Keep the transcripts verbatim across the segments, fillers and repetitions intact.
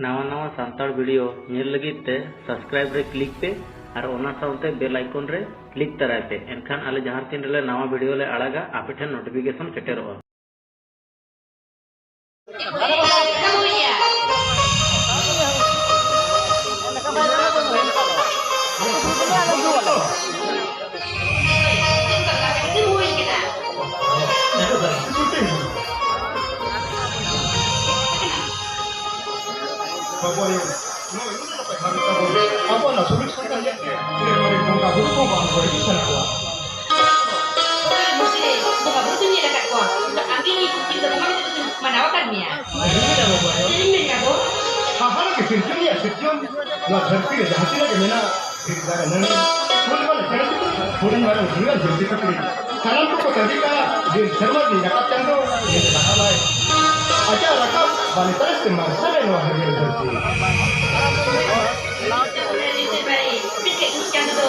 ᱱᱟᱣᱟ ᱱᱟᱣᱟ ᱥᱟᱱᱛᱟᱲ video ᱧᱮᱞ ᱞᱟᱹᱜᱤᱫ ᱛᱮ subscribe ᱨᱮ click ᱯᱮ ᱟᱨ ᱚᱱᱟ ᱥᱟᱶᱛᱮ bell icon ᱨᱮ click ᱛᱟᱨᱟᱭ ᱯᱮ᱾ ᱮᱱᱠᱷᱟᱱ ᱟᱞᱮ ᱡᱟᱦᱟᱸ ᱛᱤᱱ ᱨᱮᱞᱮ ᱱᱟᱣᱟ video ᱞᱮ ᱟᱲᱟᱜᱟ, ᱟᱯᱮ ᱴᱷᱮᱱ notification ᱥᱮᱴᱮᱨᱚᱜᱼᱟ᱾ ᱟᱵᱚᱣᱟᱜ ᱚᱱᱟ ᱥᱚᱢᱟᱡᱽ ᱥᱟᱶᱛᱟ ᱧᱮᱞ ᱛᱮ ᱵᱚᱸᱜᱟ ᱵᱩᱨᱩ ᱠᱚ ᱵᱟᱝ ᱠᱚ ᱦᱤᱡᱩᱜ ᱥᱮᱱᱚᱜ ᱠᱚᱣᱟ᱾ ᱵᱚᱸᱜᱟ ᱵᱩᱨᱩ ᱫᱚᱧ ᱧᱮᱞ ᱟᱠᱟᱫ ᱠᱚᱣᱟ, ᱟᱢ ᱜᱮ ᱤᱧ ᱫᱚ ᱵᱚᱸᱜᱟ ᱢᱮᱱᱛᱮ ᱫᱚᱧ ᱢᱟᱱᱟᱣ ᱟᱠᱟᱫ ᱢᱮᱭᱟ᱾ ᱪᱮᱫ ᱤᱧ ᱢᱮᱱᱟ ᱜᱚ? ᱦᱟᱦᱟᱲᱟ ᱜᱮ ᱥᱤᱨᱡᱚᱱ ᱨᱮᱭᱟᱜ ᱥᱤᱨᱡᱚᱱ, ᱱᱚᱣᱟ ᱫᱷᱟᱹᱨᱛᱤ ᱨᱮ ᱡᱟᱦᱟᱸ ᱛᱤᱱᱟᱹᱜ ᱜᱮ ᱢᱮᱱᱟᱜ, ᱵᱤᱨ ᱫᱟᱨᱮ ᱱᱟᱹᱲᱤ, ᱯᱷᱩᱞ ᱵᱟᱞᱟ ᱪᱮᱬᱮ ᱪᱤᱯᱨᱩ, ᱦᱩᱰᱤᱧ ᱢᱟᱨᱟᱝ ᱡᱤᱣᱤ ᱟᱨ ᱡᱤᱣᱤ ᱪᱤᱯᱨᱩ, ᱥᱟᱱᱟᱢ ᱠᱚᱠᱚ ᱛᱟᱺᱜᱤ ᱠᱟᱜᱼᱟ, ᱫᱤᱱ ᱥᱮᱨᱢᱟ ᱫᱤᱱ ᱨᱟᱠᱟᱵ ᱪᱟᱸᱫᱚ, ᱫᱤᱱ ᱨᱟᱠᱟᱵᱟᱭ᱾ ᱟᱡᱟᱜ ᱨᱟᱠᱟᱵ ᱵᱟᱞᱮ ᱛᱟᱭᱚᱢ ᱛᱮ ᱢᱟᱨᱥᱟᱞᱮ ᱱᱚᱣᱟ ᱦᱟᱹᱨᱭᱟᱹᱲ ᱫᱷᱟᱹᱨᱛᱤ᱾ ᱪᱟᱸᱫᱚ ᱫᱚ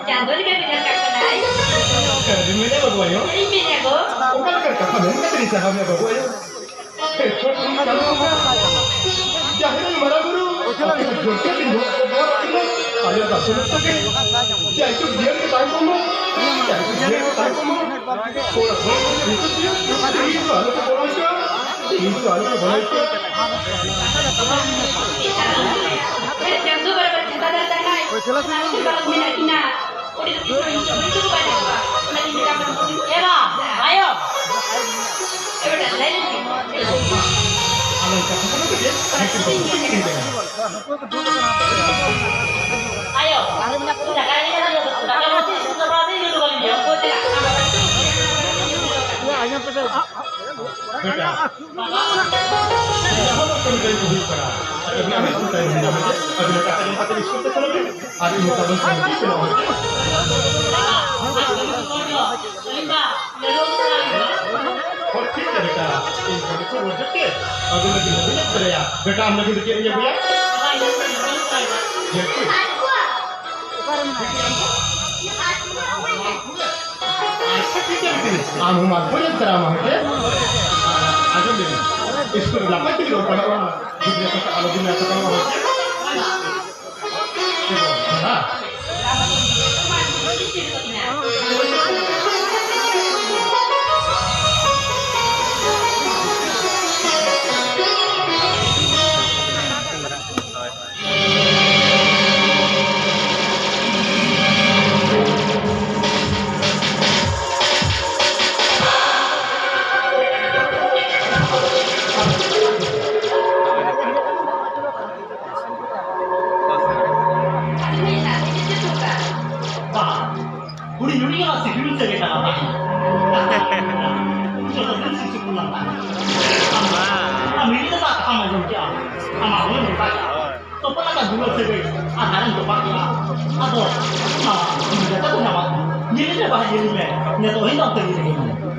ᱪᱟᱸᱫᱚ ᱞᱮᱠᱟ ᱜᱮ ᱡᱷᱟᱞᱠᱟᱜ ᱠᱟᱱᱟᱭ᱾ ᱚᱠᱟᱨᱮ ᱢᱮᱱᱟᱭᱟ ᱵᱟᱹᱵᱩ ᱟᱭᱳ? ᱤᱧ ᱢᱮᱱᱮᱫᱼᱟ ᱜᱚ᱾ ᱚᱠᱟ ᱞᱮᱠᱟᱱ ᱠᱟᱛᱷᱟ ᱢᱮᱱ ᱠᱟᱛᱮ ᱤᱧ ᱥᱟᱦᱟᱣ ᱢᱮᱭᱟ ᱵᱟᱹᱵᱩ ᱟᱭᱳ? ᱦᱮ, ᱪᱷᱳᱴ ᱪᱷᱳᱴ ᱪᱟᱸᱫᱚ ᱵᱟᱹᱵᱩ, ᱡᱟᱦᱮᱨ ᱟᱭᱳ ᱢᱟᱨᱟᱝ ᱵᱩᱨᱩ, ᱟᱯᱮ ᱫᱚ ᱡᱳᱨ ᱛᱮ ᱛᱤᱧ ᱵᱚᱦᱚᱜ ᱠᱚ ᱵᱚᱦᱚᱜ ᱠᱤᱱᱟ, ᱟᱞᱮ ᱫᱚ ᱥᱩᱞᱩᱠ ᱛᱮᱜᱮ᱾ ᱡᱟᱭᱡᱩᱜᱽ ᱡᱤᱭᱚᱱ ᱜᱮ ᱛᱟᱦᱮᱸ ᱠᱚᱜ ᱢᱟ, ᱡᱟᱭᱡᱩᱜᱽ ᱡᱤᱭᱚᱱ ᱜᱮ ᱛᱟᱦᱮᱸ ᱠᱚᱜ ᱢᱟ᱾ ᱠᱚᱲᱟ ᱦᱚᱲ ᱠᱚ ᱡᱚᱛᱚ ᱡᱤᱭᱚᱱ, ᱤᱧ ᱫᱚ ᱟᱞᱚ ᱯᱮ ᱵᱚᱲᱚ ᱦᱚᱪᱚᱣᱟ, ᱤᱧ ᱫᱚ ᱟᱞᱚ ᱯᱮ ᱵᱚᱲᱚ ᱦᱚᱪᱚᱣᱟ᱾ ᱪᱟᱸᱫᱚ ᱵᱟᱨ ᱵᱟᱨ ᱪᱷᱟᱛᱟ ᱫᱟᱨᱮ ᱛᱟᱦᱮᱱᱟᱭ᱾ ᱢᱮᱱᱟᱜ ᱠᱤᱱᱟ᱾ ᱮᱨᱟ, ᱟᱭᱳ᱾ ᱟᱭᱳ, ᱫᱟᱠᱟ ᱨᱮᱜᱮ ᱫᱟᱠᱟ ᱠᱚ ᱤᱥᱤᱱ ᱥᱟᱯᱲᱟᱣ ᱛᱮ ᱤᱧ ᱫᱚ ᱵᱟᱹᱧ ᱡᱚᱢ᱾ ᱵᱮᱴᱟ, ᱡᱟᱦᱟᱸ ᱫᱚ ᱠᱟᱹᱢᱤ ᱠᱟᱹᱢᱤ ᱠᱚ ᱦᱩᱭᱩᱜ ᱠᱟᱱᱟ᱾ ᱟᱹᱵᱤᱱᱟᱜ ᱦᱚᱸ ᱥᱠᱩᱞ ᱴᱟᱭᱤᱢ ᱦᱩᱭ ᱧᱟᱢᱟ ᱪᱮ? ᱟᱹᱵᱤᱱ ᱦᱚᱸ ᱫᱟᱠᱟ ᱡᱚᱢ ᱠᱟᱛᱮ ᱥᱠᱩᱞ ᱛᱮ ᱥᱮᱱᱚᱜ ᱵᱤᱱ᱾ ᱟᱨ ᱤᱧ ᱦᱚᱸ ᱛᱟᱵᱚᱱ ᱥᱠᱩᱞ ᱛᱮ ᱥᱮᱱᱚᱜ ᱵᱤᱱ᱾ ᱦᱚᱸ, ᱴᱷᱤᱠ ᱜᱮᱭᱟ ᱵᱮᱴᱟ, ᱤᱧ ᱠᱟᱹᱢᱤ ᱠᱚ ᱨᱩᱣᱟᱹᱲ ᱠᱟᱛᱮ ᱟᱹᱵᱤᱱ ᱞᱟᱹᱜᱤᱫ ᱦᱚᱸ ᱵᱤᱱ ᱟᱹᱜᱩ ᱫᱟᱲᱮᱭᱟᱜᱼᱟ᱾ ᱵᱮᱴᱟ, ᱟᱢ ᱞᱟᱹᱜᱤᱫ ᱫᱚ ᱪᱮᱫ ᱤᱧ ᱟᱹᱜᱩᱭᱟ? ᱡᱤᱞ ᱯᱤᱴᱷᱟᱹ᱾ ᱟᱪᱪᱷᱟ, ᱴᱷᱤᱠ ᱜᱮᱭᱟ ᱵᱤᱴᱤ, ᱟᱢ ᱦᱚᱸ ᱢᱟᱞᱯᱩᱣᱟ ᱤᱫᱤ ᱛᱚᱨᱟᱭ ᱢᱮ, ᱦᱮᱸ ᱥᱮ? ᱟᱸᱡᱚᱢ ᱞᱮᱜᱮ᱾ ᱤᱥᱠᱩᱞ ᱨᱮ ᱱᱟᱯᱟᱭ ᱛᱮᱜᱮ ᱚᱞ ᱯᱟᱲᱦᱟᱜ ᱢᱟ᱾ ᱜᱤᱫᱽᱨᱟᱹ ᱠᱚ ᱟᱞᱚ ᱵᱤᱱ ᱟᱹᱛᱩ ᱠᱟᱱᱟ᱾ ᱵᱟᱦᱟ, ᱠᱩᱲᱤ ᱱᱩᱭ ᱜᱮ ᱱᱚᱣᱟ ᱥᱤᱠᱲᱤ ᱥᱟᱹᱜᱟᱹᱭ ᱛᱟᱦᱮᱸ ᱠᱟᱱᱟ᱾ ᱡᱚᱛᱚ ᱫᱤᱱ ᱥᱤᱥᱩ ᱠᱚ ᱞᱟᱸᱫᱟ᱾ ᱟᱢ, ᱟᱢ ᱦᱤᱲᱤᱧ ᱞᱮᱫᱟ ᱠᱟᱛᱷᱟᱢ ᱟᱸᱡᱚᱢ ᱠᱮᱜᱼᱟ᱾ ᱟᱢᱟᱜ ᱦᱚᱸ ᱱᱚᱝᱠᱟ ᱜᱮ᱾ ᱛᱚᱯᱚᱞ ᱟᱠᱟᱫ ᱫᱩᱞᱟᱹᱲ ᱥᱟᱹᱜᱟᱹᱭ ᱟᱨ ᱫᱟᱨᱮᱢ ᱛᱚᱯᱟᱜ ᱠᱮᱜᱼᱟ᱾ ᱟᱫᱚ, ᱟᱢ, ᱡᱚᱛᱚ ᱠᱚ ᱧᱟᱢᱟ᱾ ᱧᱮᱞ ᱢᱮ ᱵᱟᱦᱟ, ᱧᱮᱞ ᱢᱮ᱾ ᱱᱤᱛᱚᱜ ᱦᱚᱸ ᱤᱧ ᱫᱚ ᱚᱱᱛᱮ ᱜᱮ ᱢᱤᱱᱟᱹᱧᱟ᱾